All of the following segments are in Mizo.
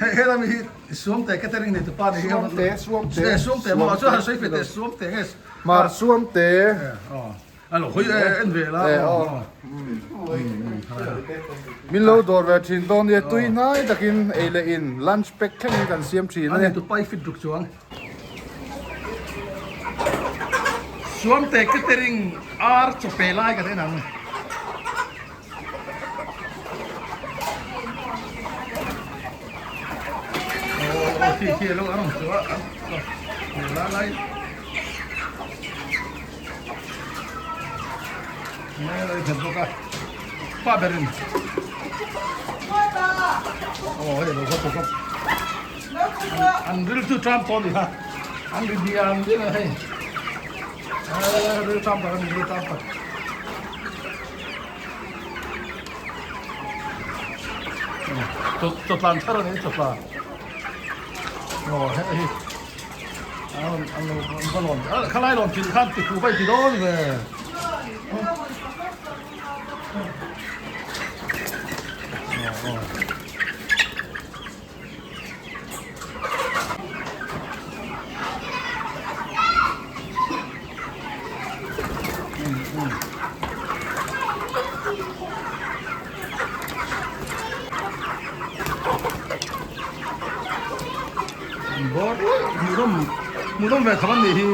He he lami hi Suamte catering nei tupa ni hi. Suamte, Suamte. Suamte maw chu han sawi fe teh Suamte nge. Hmar Suamte. A lo hawi en ve la. Min lo dawr ve thin dawn nia tui hnai takin ei leh in lunch pack thlengin kan siam thin a ni. A nei tupa i fit ruk chuang. Suamte catering ar chawpe lai kan en ang. Khi khi lo an chu a la lai ne lai khat bawk a pa berin oh hei lo khat bawk an ril chu tram tawn ni kha an ri biam biam a hei ril tram tak ani ril tram tak Chawtlan thar a ni chawtlan aw hei hi an an lo an va lawn khalai lawn thil khan ti fu vai ti dawn ve aw aw. Hmuhnawm ve tham a nih hi.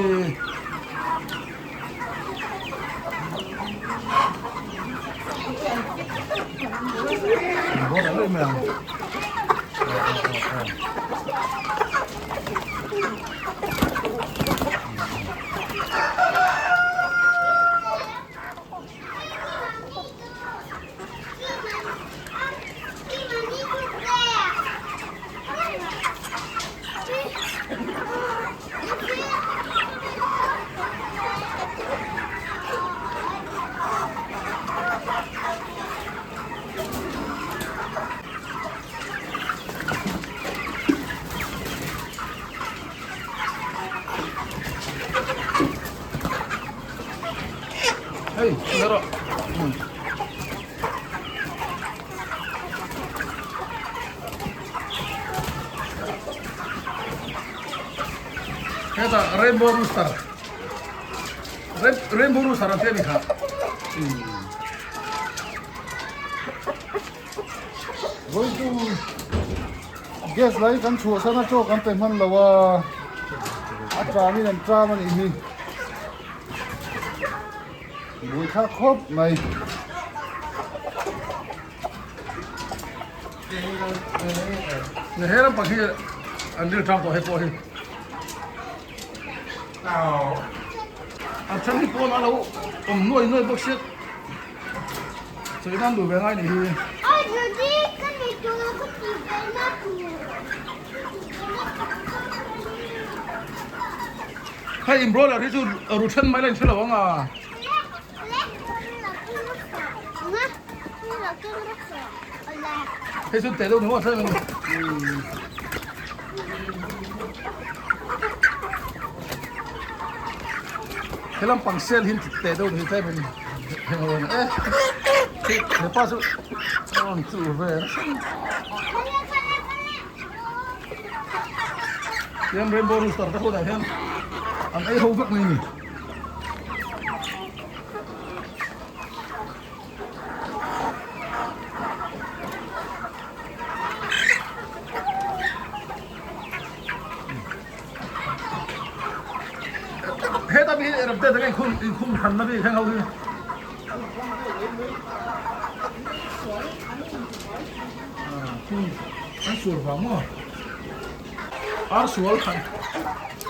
Hei, rawh. Heta rainbow rooster. Rainbow rooster an tia ni kha. Vawitu gas lai kan chhuah san a chaw kan pe hman lo a, a tram in an tram a nih hi. Buaithlak khawp mai. He lampang hi an ril tang tawh hei pawh hi. A then hi pawn a lo awm nuai nuai bawk sia. Sawi nan duh ve ngai nih hi. Hei in broiler hi chu ru then mai la in hre lo ang a. Hei chu teh deuh ni maw a then. He lampang sel hi teh deuh ni tlem in e hepa chu a rawn chu ve hian rainbow rooster te hunah hian an ei ho vek mai a ni. Heta mi hi ramte taka inkhung inkhung hranna bik heng ho hi. An sual vang maw? Ar sual khan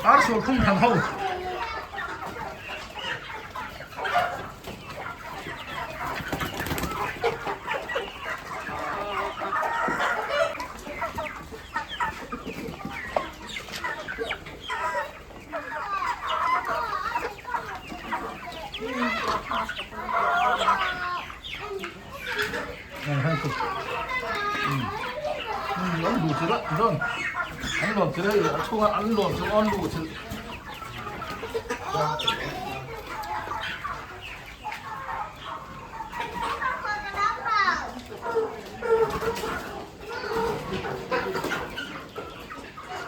ar sual khung hran ho. An luh chilh an luh chilh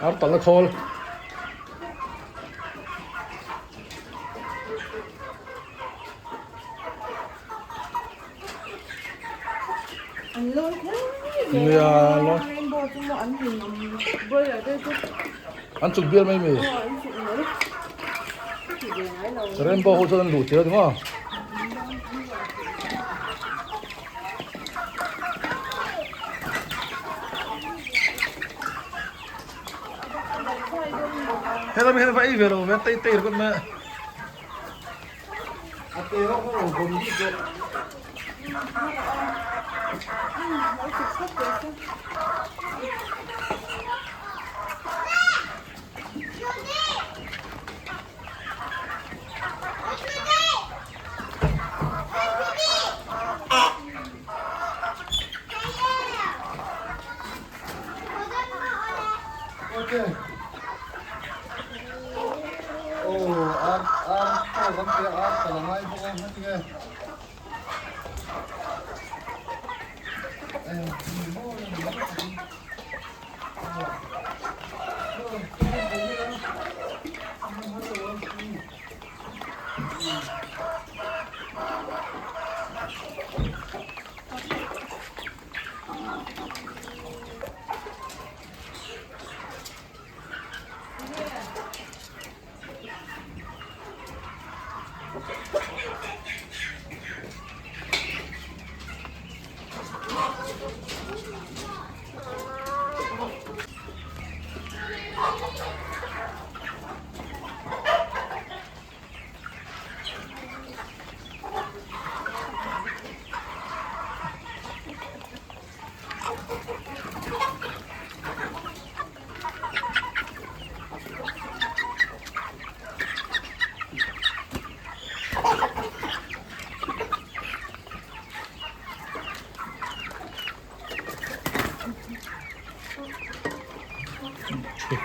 Ar talna khawl. An lawn kher mai Nia, lawn. Rainbow chu maw an hlim awm broiler te chu. An chuk bial mai mi. Aw an chuk mai. Ka ti ve ngai lo. Rainbow ho chuan an luh tir a ni maw. Helami hian va ei ve lo ve tei tei ringawt mai a. A te ho kha rawn vawm bik deuh. Okay. Oh, ar ar chaw kan tia ar ka la ngai bawk a heti nge. Eh, ni maw ni maw.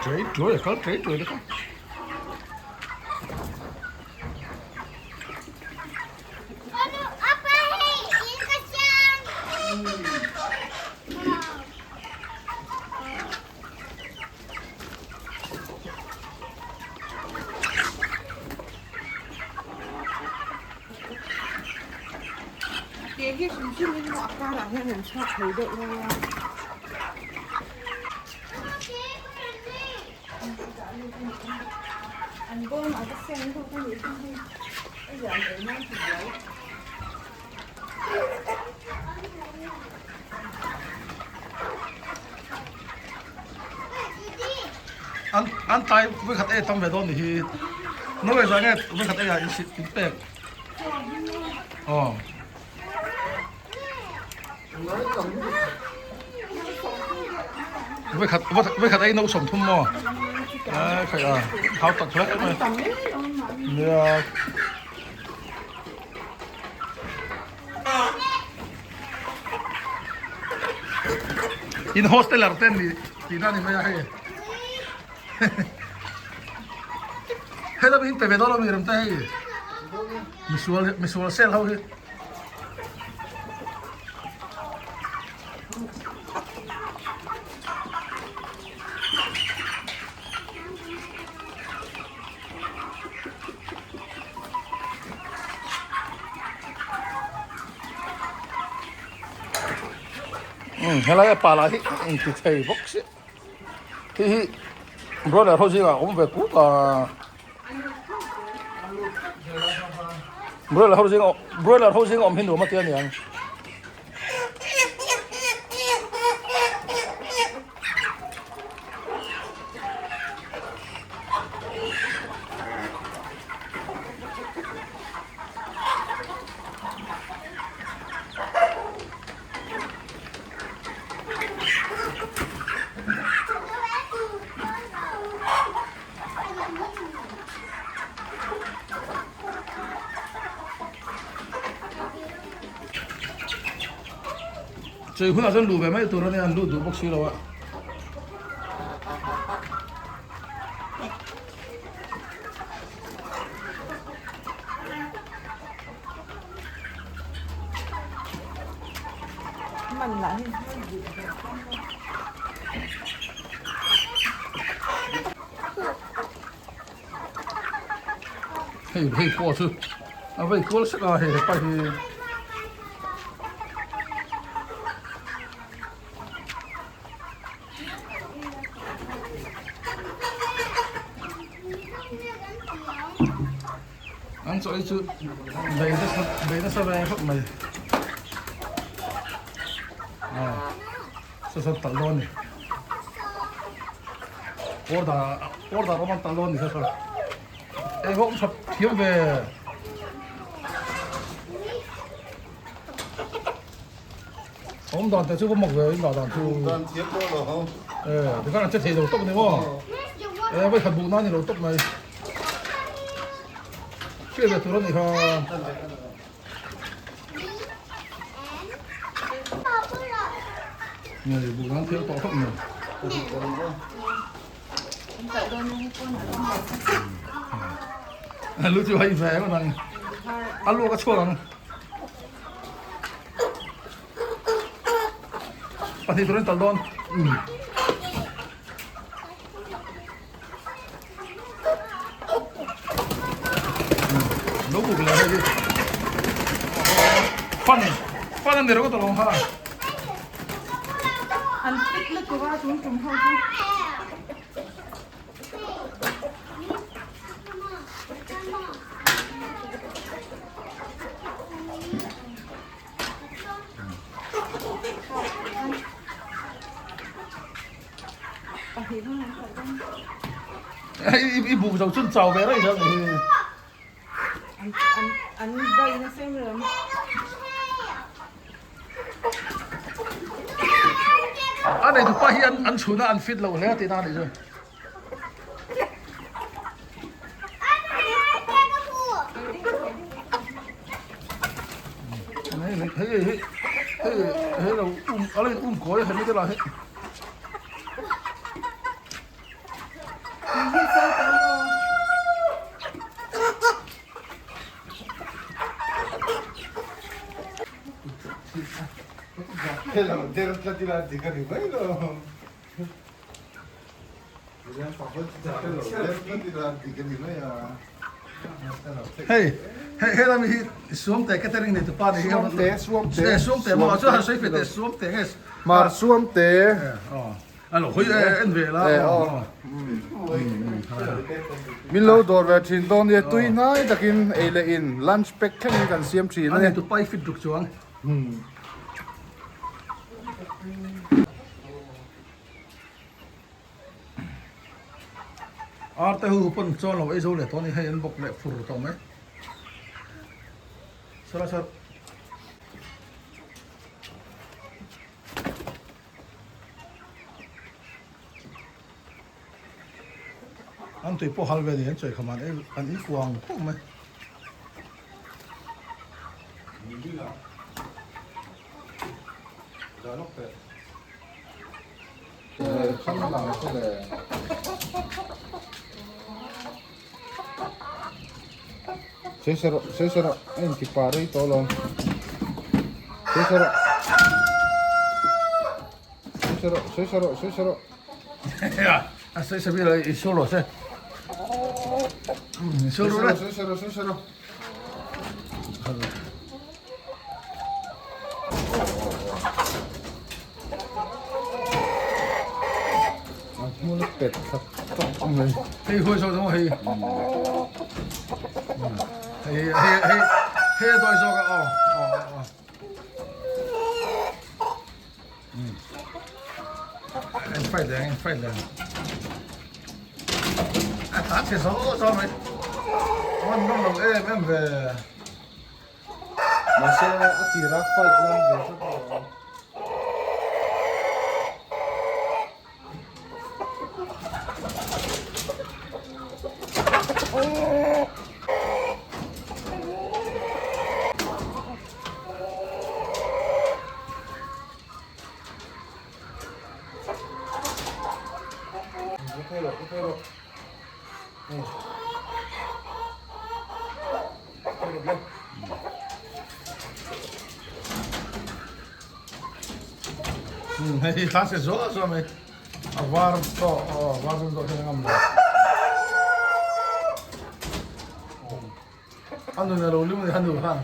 Tray tray a kal tray tray te kha. An an tlai vawikhat ei tam ve dawn ni hi Norway zah nge vawikhat ei ah in in pek aw. Vawikhat vawikhat ei no 30 maw a khai a thau tak hle mai nia. In hosteler te ni tihna ni mai a hei hei lam hi in pe ve dawn lo mi rem te hei misual misual sel ho hi. Helai a pala hi inti thei bawk si hi hi brother ho zingah a awm ve kuk a broiler ho zingah broiler ho zingah awm hi nuam a tia niang. Chei hunah chuan luh ve mai tur a nia an lut duh bawk si lo a. Man lah hi. Hei hei pawh chu a vei kual sek a hei hepa hi. An chaw ei chu bei nasa bei nasa ve khawp mai. Saw saw talh dawn a ni. Order order awm an talh dawn a ni saw saw. Ei ho awm tha thiam ve. Awm dan te chu va mak ve in dah dan chu. Dan thiam pawh lo ho. Eh, tikhan an che thei lo tawp ni maw. Eh, vai khat buh nan ni lo tawp mai. Hriat ve tur a ni kha. Nei buh nan thiam tawh khawp mai. Lu chu hai ve ngawt ang. A luak a chhuak ang. Pahnih turin tal dawn. Lo buk leh hei hi. Fan fan a ni ringawt alawm kha. An fit lutuk a tum tum ho chu. I buk zo chun chau ve raih zel ni hi. An vai na sem ram. A nei tupa hi an chhuna an fit lo hle tihna a nih chu. Hei hei hei hei hei lo um a lo in um kawi a hemi te lah hi. Hei hei he lami hi suamte catering nei tupa ni hi Suamte suamte suamte maw chu han sawi fe teh suamte nge Hmar suamte a lo hawi en ve la Min lo dawr ve thin dawn nia tui hnai takin ei leh in lunch pack thlengin kan siam thin a ni. A nei tupa i fit ruk chuang. Ar te hu pawn chuan lo ei zo leh tawh a ni hei an bawk leh fur tawh mai. Sala sar. An tui pawh hal ve ni an chawi kham an ei an in kuang khawp mai. A sawi sawi lo i solo se. Solo le. Hei huai zawk zawk hei. Hei hei hei hei a dawi zawk a aw. Aw aw. En fight leh en fight leh. A tlan chhe zo zo mai. Awan ngam lo em em ve. Mahse a tira fight ngam ve tlat lo. Hei thla se zuah zuah mai a var tawh aw var zawng zawh hian a ngam lo. A nun a lo lim a ni a nu khan.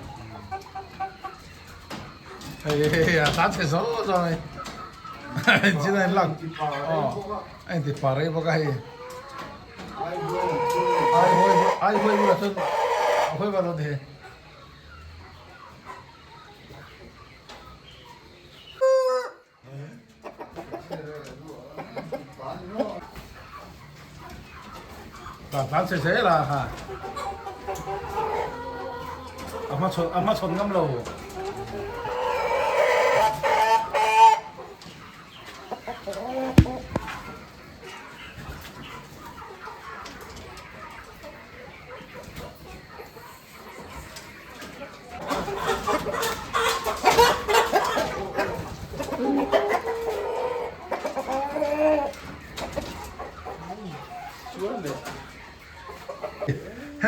Hei hei a tlan chhe zo zo a ni. Chin a inlak a inti pa rei bawk a hei. Ai hawi ai hawi bulah chuan a hawi var lo ni. Tlan chhe zel a ha. A hmachhawn a hmachhawn ngam lo.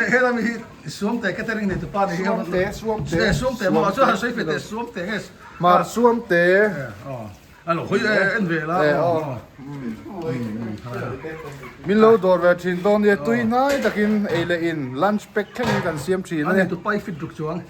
He lami hi Suamte catering nei tupa ni hi. Suamte, Suamte. Suamte maw chu han sawi fe teh Suamte nge. Hmar Suamte. A lo hawi e en ve la. Min lo dawr ve thin dawn nia tui hnai takin ei leh in lunch pack thlengin kan siam thin a ni. A nei tupa i fit ruk chuang.